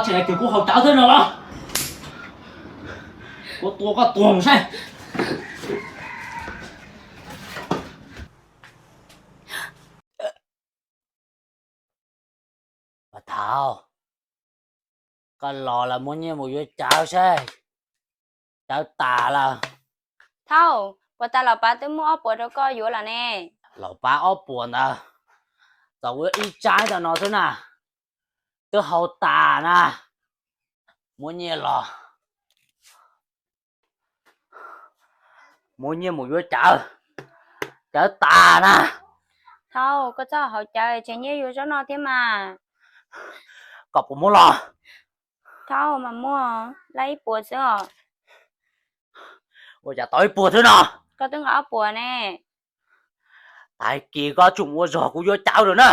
Tseem twg kuv haus cawv thiab no los? Kuv tua koj tuag mus saib. Pov thawj, koj los lawm muab nyiaj mus yuav cawv saib, cawv tas lawm. Thaub, puas tas los pab twb muab ob puas rau koj yuav lawm ne? Los pab ob puas ntawd, txaus ua ib tsab tau no xwb na, twb haus tas na. Muab nyiaj los, muab nyiaj mus yuav cawv, cawv tas na. Thaub, koj txhob haus cawv, tseg nyiaj yuav zaub noj thiab mas. Koj puas muab los? Thaub, mas muaj lab ib puas xwb os. Ua cas tau ib puas xwb no? Koj twb nqa ob puas ne. Tag kis koj tsum ua zog kuv yuav cawv lawm na.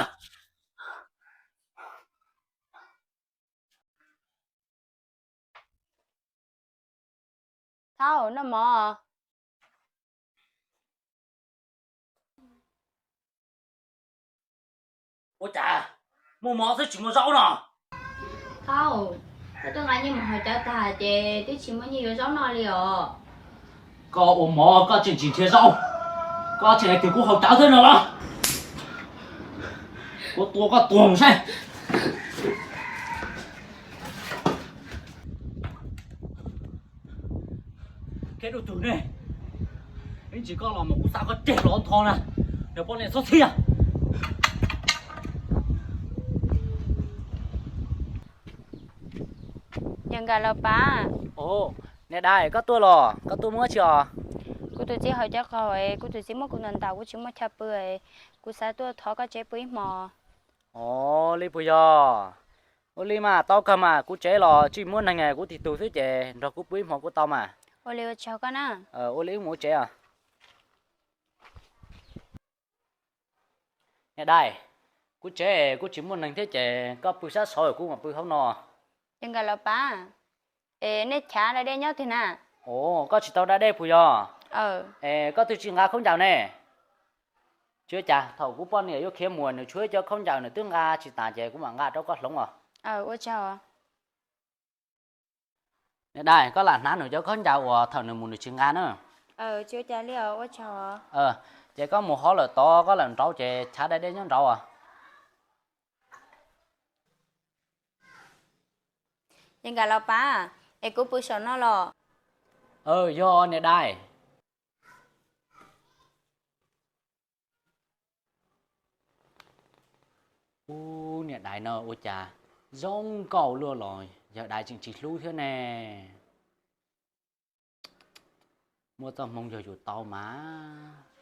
Thaub, noj mov. Ua cas muaj mov xwb tsis muaj zaub no? Thaub, koj twb nqa nyiaj mus haus cawv tag ces twb tsis muaj nyiaj yuav zaub noj li os. Koj ua mov koj tseem tsis nrhiav zaub, koj tseem twg kuv haus cawv thiab no los? Kuv tua koj tuag mus saib. Kev dub tug ne, ib ntsis koj los mas kuv xa koj ceg los ntho na, nws poj niam txhob txhia. Yawg Nkaj Lauj Pab. Niam Dais, koj tuaj los? Koj tuaj muab tsi os? Kuv tus txiv haus cawv qaug, kuv tus txiv muab kuv ntaus ntaus kuv tsis muaj chaw pw, kuv xav tuaj thov koj tsev pw ib hmos. Ov, li puas yog? Ua li mas tau kawg mas, kuv tsev los tsis muaj neeg, kuv tig tug xwb ces nrog kuv pw ib hmos kuj tau mas. Ua li ua tsaug koj na. Ua li wb mus ua tsev os. Niam Dais, kuv tsev kuj tsis muaj neeg thiab ces koj pw sab saud kuv mam pw hauv no. Yawg Nkaj Lauj Pab, es nej chav da dej nyob twg na? Ov, koj tsis tau da dej puas yog? Es koj twb tsis nqa khaub ncaws ne? Tsis ua cas, thaum kuv poj niam yuav khiav mus nws tshuav cov khaub ncaws nws twb nqa tsis tas ces kuv mam nqa rau koj hloov os. Ua tsaug. Niam Dais, koj lam hnav nws cov khaub ncaws uas thaum nws mus nws tsis nqa na. Tsis ua cas li os, ua tsaug. Ces koj mus hov lawm tod koj lawm nraud ces chav da dej nyob nraud os. Yawg Nkaj Lauj Pab, es kuv pw saum no los? Yog Niam Dais. Ub, Niam Dais no ua cas zoo nkauj luaj los Yawg Dais tseem tsis hlub thiab ne. Muaj txoj hmoo yog yus tau mas.